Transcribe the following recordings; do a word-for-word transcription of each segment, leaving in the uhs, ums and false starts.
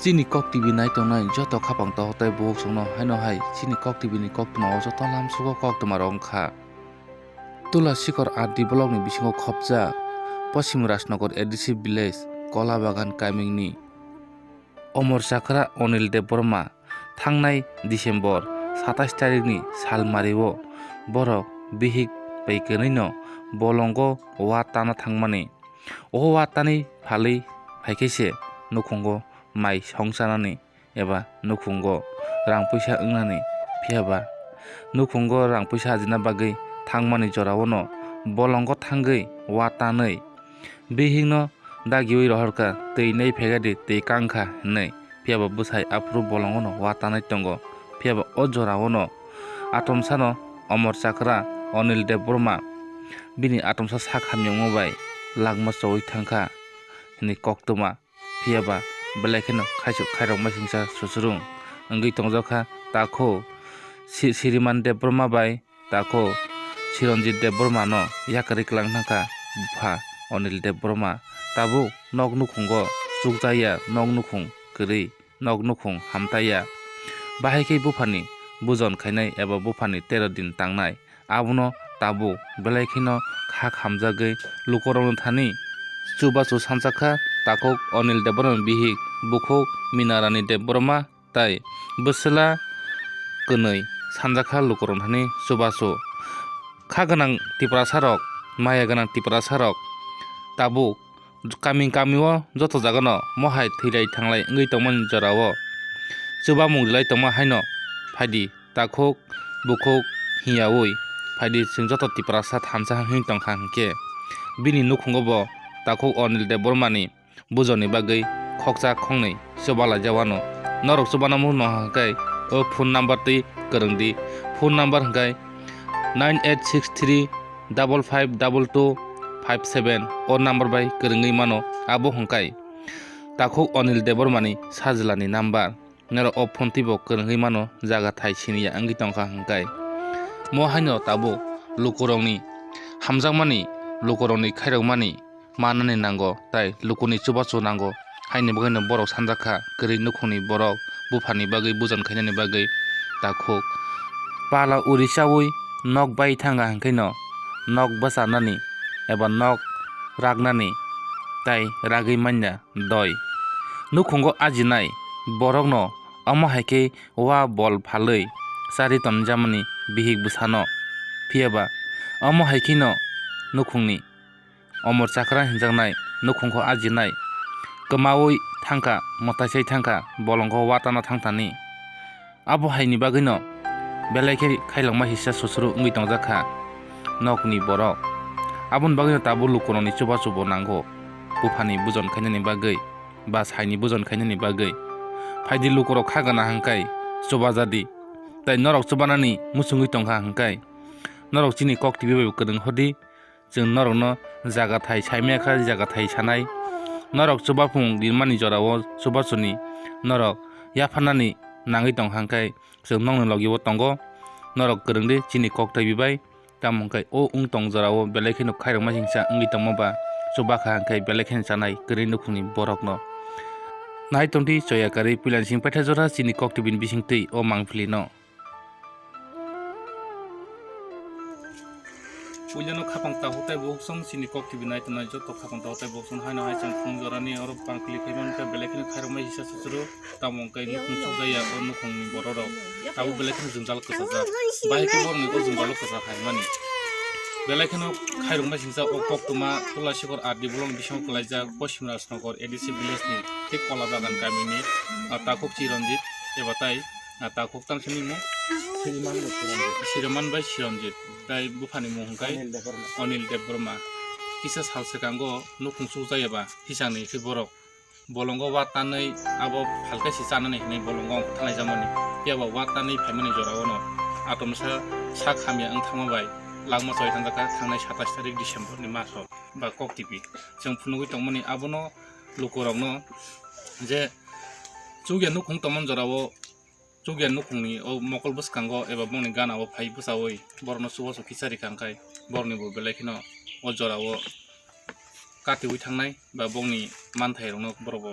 Chini Kok T V nai tongnai joto khapang takhuk tei bukhuk songno haino hai chini Kok T V ni koktwma o joto lamsugo koktwma rok wngkha. Tula Sikor R D block ni bisingo khopjak Poschim Rajnagar A D C village Kola Bagan kamini Omor Chakra Anil Debbarma thangnai December satais tarikni salmario borok bihik bai kwnwino bolongo wa tana thangmani. O wa tanwi phalwi phaikhe se nukhungo mai songchanani eba nukhungo rang puisa wngnani, phiyaba nukhungo rang puisa ajina bagwi thangmani joraono bolongo thangwi wa tanwi bihikno dagiui rohorkha, "Twi nai phegadi, twi kangkha," hinwi. Phiyaba bwsai aphuru bolongono wa tanwi tongo. Phiyaba o joraono atomsano Omor Chakra Anil Debbarma bini atomsa sak hamyungma bai langma choui thangkha hwnwi koktwma. Phiyaba belai kheno khaisuk khairokma singsa susurung wngwi tongjak kha takhuk Si-, Siriman Debbarma bai takhuk Chiranjit Debbarmano yakarwi kwlang thangkha bupha Anil Debbarma. Tabuk nok nukhungo chukjaya, nok nukhung kwrwi, nok nukhung hamtaya. Bahai khe buphani bujon khainai eba buphani tero din tangnai. Abono tabuk belai kheno kha khamjagwi lukurokno thani chubachu sanjakha takhuk Anil Debbarma bihik bukhuk Minarani Debbarma tai bwswla kwnwi sanjakha lukurokno thani chubachu. Kha gwnang Tiprasarok, maya gwnang Tiprasarok tabuk kami kami o joto jaga no mohai thwilai thanglai wngwi tongmani jora o chubamung rilai tongma haino phaidi takhuk bukhuk hiyaui phaidi chwng joto Tiprasa thansa hwnwi tongkha hinkhe bini nukhungo bo takhuk Anil Debbarma ni bujoni bagwi khoksa khongnwi chubalai jawano. Norok chubana mung no hwnkhe o phone number twi kwrwng di, phone number hwnkhe nine eight six three double five double two five seven o number bai kwrwngwi mano. Abo hwnkhe takhuk Anil Debbarmani sajlani number. Norok o phone twibo kwrwngwi mano, jaga thai siniya wngwi tongkha hwnkhe. Mo haino tabuk lukurokni hamjakmani, lukurokni khairokmani manani nango, tai lukuni chubachu nango. Haini bagwino borok sanjakha kwrwi nukhungni borok buphani bagwi bujon khainani bagwi takhuk. Pala uri chaui nok bai thangkha hwnkhe no nok bwchanani eba nok raknani tai ragwi manya doi. Nukhungo ajinai borokno omo hai khe wa bol phalwi chari tonjakmani bihik bwsano. Phiyaba omo hai kheno nukhungni Omor Chakra hinjaknai nukhungkho ajinai kwmaui thangkha, mwtaisai thangkha, bolongkho watana thangthani. Abo haini bagwino belai khe khailangma hisa susuru wngwi tongjakha nokni borok. Aboni bagwino tabuk lukurokni chubachubo nango buphani bujon khainani bagwi ba saini bujon khainani bagwi. Phaidi lukurok kha gana hangkai chubajadi, tai norok chubanani muchungwi tongkha hangkai norok chini kok twiwi bai kwrwng hodi. Chwng norokno jaga thai saimaya kha, jaga thai sanai. Norok chubaphung rinmani jorao chubachuni norok yapharnani nangwi tong hangkai chwng nokni logi-o tongo. Norok kwrwng di chini kok twiwi bai. Tamo hwnkhe o wng tong jorao belai kheno khairokma singsa wngwi tongma ba chubakha hwnkhe belai kheno chanai kwrwi nukhungni borokno. Nai tongdi choya karwi puila sing paitha jora chini kok twiwi ni bisingtwi o mangpili no. Puilano khapang takhuk tei bukhuk song chini kok twiwi nai tongnai joto khapang takhuk tei bukhuk song haino hai chwng phung jorani oro pangpili khaimani khe belai kheno khairokma hisa susuru. Tamo hwnkhe nukhung chukjaya o nukhungni bororok tabuk belai kheno jwngjal kwchajak. Bahai khe borokni o jwngjalo kwchak hai mani. Belai kheno khairokma singsa o koktwma Tula Sikor R D block ni bisingo kwlaijak Poschim Rajnagar A D C village ni tei Kola Bagan kamini, ah, takhuk Chiranjit eba tai, ah, takhuk tang simi mo? Siriman bai Chiranjit. Siriman bai Chiranjit. Tai buphani mung hwnkhe Anil Debbarma. Anil Debbarma. Kisa sal swkango nukhung chukjaya ba hisangni khe borok bolongo wa tanwi abo phalkai se chanani hinwi bolongo ang thanai jamani. Phiya ba wa tanwi phaimani jora ono atomsa sak hamya wng thangma bai langma choi thangjak kha thangnai satais tarik December ni maso ba kok tipi. Chwng phunugwi tongmani abono lukurokno je chukya nukhung tongmani jorao chukya nukhungni o mokol bwskango eba bongni ganao phai bwchaui borokno chubachu kisa rikha hwnkhe borokni bo belai kheno o jorao katiui thangnai ba bongni manthairokno borok bo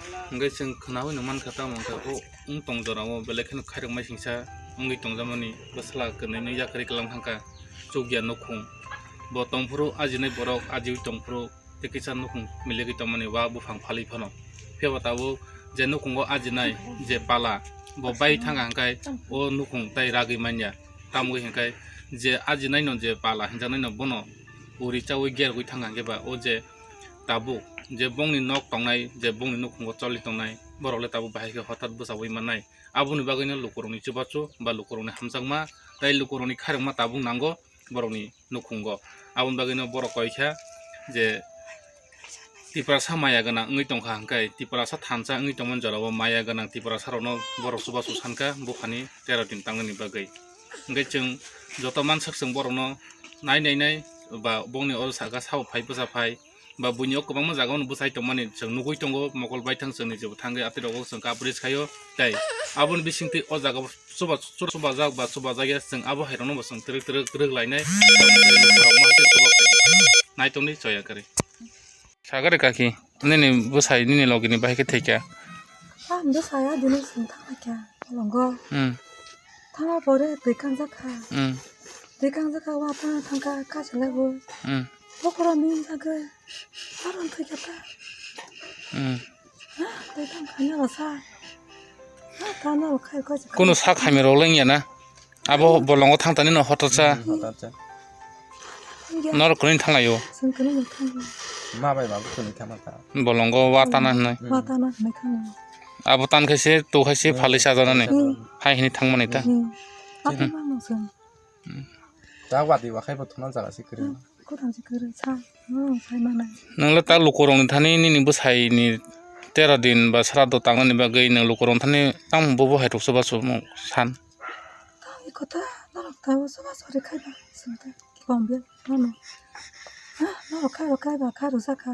Hwnkhe chwng khwnaui no mankha, tamo hwnkhe o wng tong jorao belai kheno khairokmai singsa wngwi tongjakmani bwsla kwrwino yakarwi kwlang thangkha chukya nukhung. Bo tongphuru ajinai borok ajiui tongphuru tei kisa nukhung miligwi tongmani wa buphang phalwi phano. Phiya ba tabuk je nukhungo ajinai je pala bo bai thangkha hwnkhe o nukhung tai ragwi manya. Tamwi hwnkhe je ajinaino je pala hinjaknaino bono uri chaui gergwi thangkha hwnkhe ba o je tabuk je bongni nok tongnai, je bongni nukhungo choli tongnai, borok le tabuk bahai khe hothat bwchaui mannai. Aboni bagwino lukurokni chubachu ba lukurokni hamjakma tei lukurokni khairokma tabuk nango borokni nukhungo. Aboni bagwino borok koi kha je Tiprasa maya gwnang wngwi tongkha hwnkhe, Tiprasa thansa wngwi tongmani jorao maya gwnang Tiprasa rokno borok chubachu sankha buphani tero din tangnani bagwi. Hwnkhe chwng joto mansak chwng borokno nai nai nai ba bongni oro saka sao phai bwsa phai, ba buini o kwbangma jaga o bwsai tongmani chwng nugui tongo, mokol baithang chwngni jebo thangwi atwi rogo chwng coverage khaio. Tei aboni bisingtwi o jaga o chuba-, chuba-, chubajak ba chubajak ya chwng abo hai rokno bo chwng twrwk twrwk rwk lainai. Naitongni choya kwrwi. Sagari kaki, nini bwsai nini logi ni bahai khe thwikha. Ah, bwsai a dini chwng thangkha bolongo. Hmm. Thangma pore twi kangjak kha. Hmm. Twi kangjak kha, wa thang thang kha, kaisa laibo. Hmm. Bokora min jagwi. Aron thwi kha ta. Hmm. Ah, twi thang kha na sa. Ah, ta na khai khai. Kuno sak hamya rok leng ya na. Abo bolongo thang tani no hotorsa. Hmm, hotorsa. Norok kwrwini thanglaio. Chwng kwrwini thanglaio. Ma bai ma bwswni thangma ta. Bolongo wa tana hwnwi. Hmm. Wa tana hwnwi thanglaio. Abo tan khaise to khaise phalwi sajanani. Hmm. Hai hwnwi thangmani ta. Hmm. Abo ma no chwng. Ta wadi wa khai bo thangna jaga se kwrwi. Hmm. Kwthang se kwrwi sa. Hmm, sai manai. Nwng le ta lukurokni thani nini bwsaini tero din ba sraddho tangnani bagwi nwng lukurokni thani tamo bobo hai ruksa ba sumung san. Tamo kotha norok tamo soba sori khai ba sung ta kibang bia mano. Ha, norok khai rok khai ba khai rok sa kha.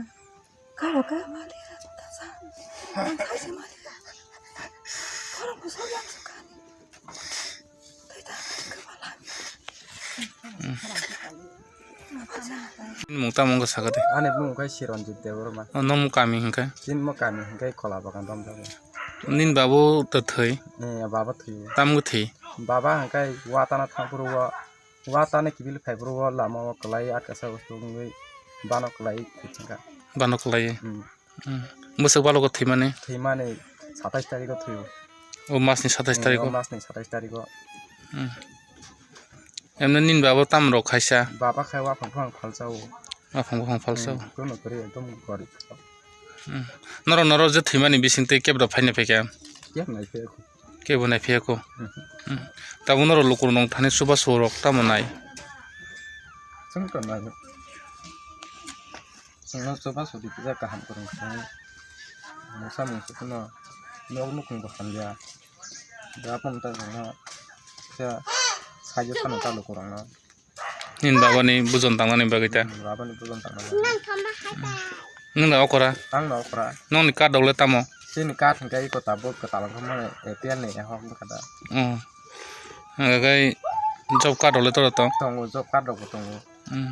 Khai rok khai mali ra ta sa. Khai se mali ra. Khorok bo sok yang sok kha ni. Nini mung tamo wngkha sakha de? Ani mung khe Chiranjit Debbarma. O, nokmo kami hwnkhe? Chini mo kami hwnkhe Khola Bagan Romjago. Nini babo to thwi? Eh, baba thwi. Tamo thwi? Baba hwnkhe watana thangphuru o, watana kibil phaiphuru o lama o kwlai atkasa ustu wngwi bano kwlai thwi thangkha. Bano kwlai? Hmm. Hmm. Bwswk balogo thwimani? Thwimani satais tarikh o thwio. O masni satais tarikh o? Hmm, o masni satais tarikh o. Hmm. Emne nini baba tamo rok khaisa? Baba khai waphang buphang phalsa o. Waphang buphang phalsa o. Hmm, kono kwrwi ekdom gorib. Hmm. Norok, norok je thwimani bising tei kebra phaina phaikha? Kebo nai phiyakho. Kebo nai phiyakho. Hmm. Hmm. Tabuk norok lukurok nong thani chubachu rok tamo nai? Chwng to nai. Chwngno chubachu ripijak kaham kwrwng khe. Mungsa mungsi phano nok nukhung bo hamya. Bwrapon ta chwngno kisa saijak phano ta lukurokno. Nini babani bujon tangnani bagwi ta? Hmm, babani bujon tangnani bagwi. Nwng da okora? Ang no okora. Nokni card rok le tamo? Chini card hwnkhe iko tabuk kwtal wngkha mani A P L ni ehok wngkha da. Oh. Hwnkhe job card rok le tora tong? Tongo, job card rok bo tongo. Hmm.